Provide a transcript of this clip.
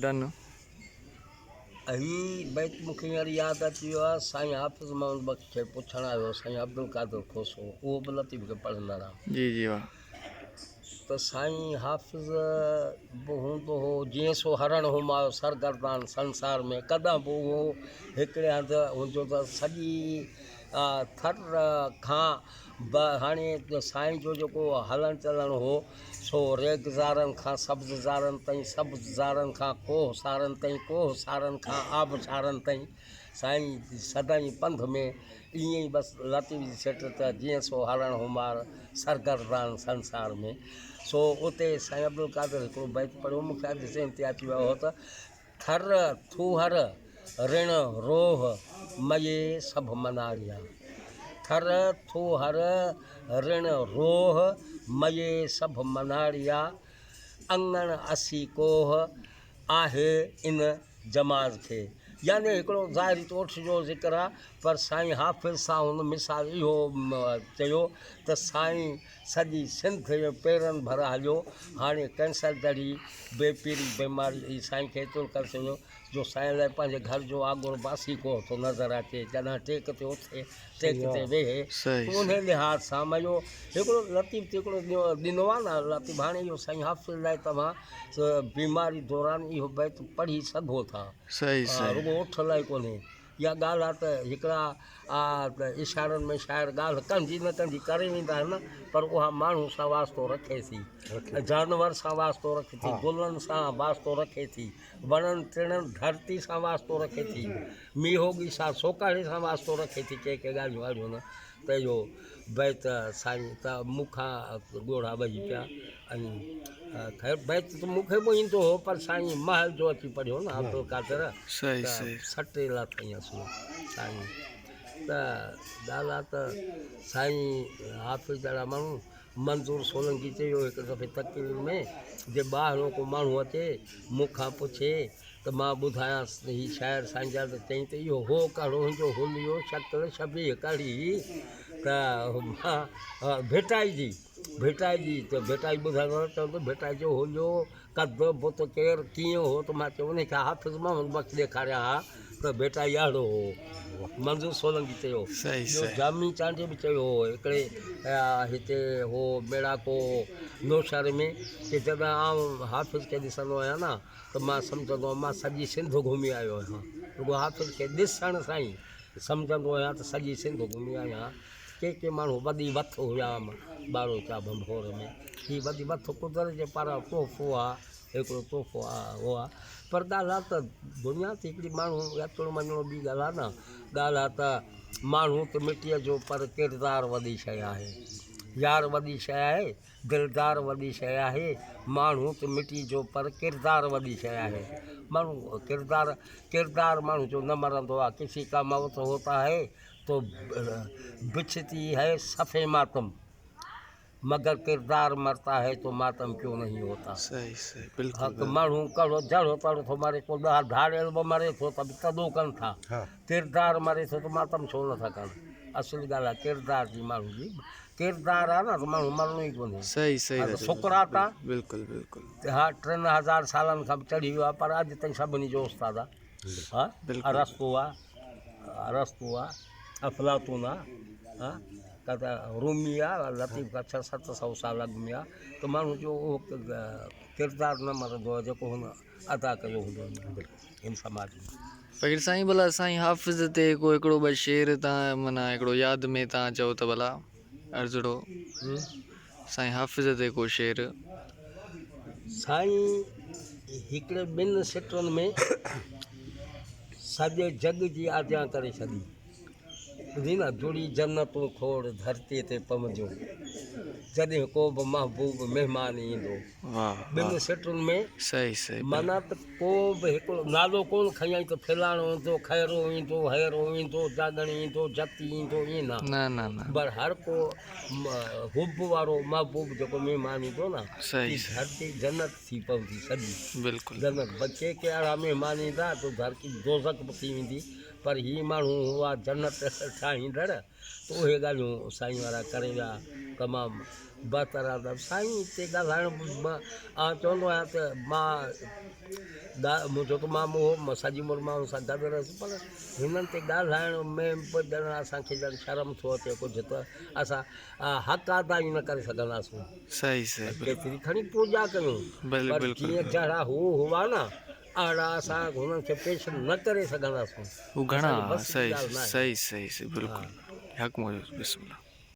ڊن. هي بيت مون کي هينئر ياد اچي ويو آهي، سائين حافظ محمد بخش کي پڇڻ آيو هو سائين عبدالقادر کوسو، اهو به لطيف کي پڙهندڙ آهي. جي جي واه. ته سائين حافظ به هوندو هو جيئن سو هرڻ همايو سرگردان سنسار ۾ ڪڏهن به اهو هڪڙي هنڌ هجو ته سڄي ٿر کان به هاڻي سائين جو جيڪو هلڻ چلڻ هو سو ريگزارن کان سبز زارن تائين، سبز زارن کان ڪوهه سارن تائين، ڪوهه سارن کان آب سارن تائين، سائين سدائين پنڌ ۾ ائين ئي بس لطيف جي سٽ ته جيئن سو هرڻ همار سرگردان سنسار ۾. سو اتي سائين عبدالقادر هڪڙو بيت پڙهيو مون کي اڄ ذهن تي اچي ويو هو ته. ٿر ٿوهر رڻ روهه مئي سڀ مناڙيا. ٿر ٿوهر رڻ روهه مئي سڀ مناڙيا. اڱڻ اسي ڪوهه آهي ان جماز کي. يعني هڪڙو ظاهري ته اٺ جو ذڪر آ پر سائين حافظ سان هن مثال اهو چيو ته سائين سڄي سنڌ جي پيرن ڀر هليو، هاڻي ڪينسر جهڙي بي پيري بيماري ئي سائين کي ايترو ڪري ڇڏيو جو سائين لاء پنهنجي گهر جو آڳر باسي ڪوهه ٿو نظر اچي، جڏهن ٽيڪ تي اٿي، ٽيڪ تي ويهي ته انهي لحاظ سان ميو هڪڙو لطيف تي هڪڙو ڏنو آهي نه لطيف هاڻي اهو سائين حافظ لاء توهان بيماري دوران اهو بيت پڙهي سگهو ٿا رڳو اٺ لاء ڪونهي. اها ڳالهه آ ته هڪڙا اشارن ۾ شاعر ڳالهه ڪنجي نه ڪنجي ڪري ويندا آهن پر اها ماڻهو سان واسطو رکي ٿي، جانور سان واسطو رکي ٿي، گلن سان واسطو رکي ٿي، وڻن ٽڻن ڌرتي سان واسطو رکي ٿي، مينهوڳي سان سوڪهڙي سان واسطو رکي ٿي ڪي ڪي ڳالهيون اهڙيون نه ته اهو بيت سائين ته مون کان ڳوڙها وهي پيا ۽ خير بيت ته مون کي به ايندو هو پر سائين مهل جو اچي پڙهيو نه عبدالقادر ته سٽي لاٿائين اسين سائين ته ڳالهه آ ته سائين حافظ جهڙا ماڻهو منظور سولنگي چيو هڪ دفعي تقرير ۾ جي ٻاهرون ڪو ماڻهو اچي مون کان پڇي ته مان ٻڌايانس ته هي شاعر سائين جا ته چيائين ته اهو هو ڪهڙو هن جو حليو شڪل شبيهه ڪهڙي هئي ته مان ڀٽائي جي ڀٽائي جي ته ڀٽائي ٻڌائيندو رهيو چوندو ڀٽائي جو حليو قد بت ڪير ڪيئن هو ته مان چيو ان کي حافظ محمد بخش ڏيکاريان ها ته ڀٽائي اهڙو هو منظور سولنگي چيو ٻيو جامي چانڊيي به چيو هو هڪڙي هتي هو ميڙاڪو نوشهري ۾ چي جڏهن آئون حافظ کي ڏسندو آهيان نه ته مان سمجهندو هئم مان سڄي سنڌ گهمي آيو آهيان. رڳو حافظ کي ڏسڻ سان ئي سمجهندو هيان ته سڄي سنڌ گهمي آيو آهيان. ڪي ڪي ماڻهو وڏي وٿ هيا ٻاروچا ڀنڀور ۾. هي وڏي وٿ قدرت جي پاران تحفو آ، هڪڙو تحفو آ هو آ. پر ڳالهه آ ته دنيا تي هڪڙي ماڻهو اچڻو وڃڻو ٻي ڳالهه آ نه. ڳالهه آ ته ماڻهو ته مٽيء جو پر ڪردار وڏي شيء آهي. يار وڏي شيء آهي. دلدار وڏي شيء آهي، ماڻهو ته مٽي جو پر ڪردار وڏي شيء آهي. ماڻهو ڪردار ڪردار ماڻهو جو نه مرندو آهي، ڪسي ڪا موت هوتا هي تو بڇتي هي صف ماتم مگر ڪردار مرتا هي تو ماتم ڪيون نهين هوتا. صحيح صحيح بلڪل ها ته ماڻهو ڪهڙو جهڙو تهڙو ٿو مري ڪو ڏاها ڌاڙيل به مري ٿو ته به تڏو ڪن ٿا ڪردار مري ٿو ته ماتم ڇو نٿا ڪن اصل ڳالهه آهي ڪردار جي ماڻهو جي ڪردار آ نه ته ماڻهو مرڻو ئي ڪونهي. صحيح صحيح ها ته سقراط آ. بلڪل بلڪل. ها 3000 سالن کان به چڙهي ويو آ پر اڄ تائين سڀني جو استاد آ. ها ارسطو آ ارسطو آ افلاطون آ ها ته رومي آ لطيف کان ڇهه ست سئو سال اڳ ۾ آ ته ماڻهو جو اهو ڪردار نه مرندو آ جيڪو هن ادا ڪيو هوندو هن سماج ۾. فقير سائين ڀلا سائين حافظ تي ڪو هڪڙو ٻه شعر تان معنيٰ هڪڙو ياد ۾ تان چئو ته ڀلا عرضڙو سائين حافظ تي ڪو شعر. سائين هڪڙي ٻن سٽن ۾ سڄي جڳ جي آجيان ڪري ڇڏي. ٻڌي نه جڙي جنتون کوڙ ڌرتي تي پونديون جڏهن ڪو به محبوب مهمان ايندو ٻن سٽن ۾ معنيٰ ته ڪو به هڪڙو نالو ڪونه کنيائين ته فلاڻو ايندو خيرو ايندو هيرو ايندو جاڳڻ ايندو جتي ايندو ائين نه پر هر ڪو حب وارو محبوب جيڪو مهمان ايندو نه ڌرتي جنت ٿي پوندي سڄي جنت ڪي ڪي اهڙا مهمان ايندا جو ڌرتي دوزخ به ٿي ويندي پر هي ماڻهو هئا جنت ٺاهيندڙ ته اهي ڳالهيون سائين وارا ڪري ويا تمام بهتر آ ته سائين تي ڳالهائڻ به آئون چوندو آهيان ته مان منهنجو ته مامو هو، مان سڄي عمر مان هن سان گڏ رهيس، پر هنن تي ڳالهائڻ ۾ به ڄڻ اسان کي ڄڻ شرم ٿو اچي ڪجهه ته اسان حق ادا ئي نه ڪري سگهنداسون. صحيح صحيح بلڪل. ڪيتري کڻي پوڄا ڪيون پر جيئن جهڙا هو هئا نه اهڙا اسان هنن کي پيش نه ڪري سگهنداسون. هو گهڻا صحيح صحيح صحيح صحيح بلڪل حق موجود بسم الله.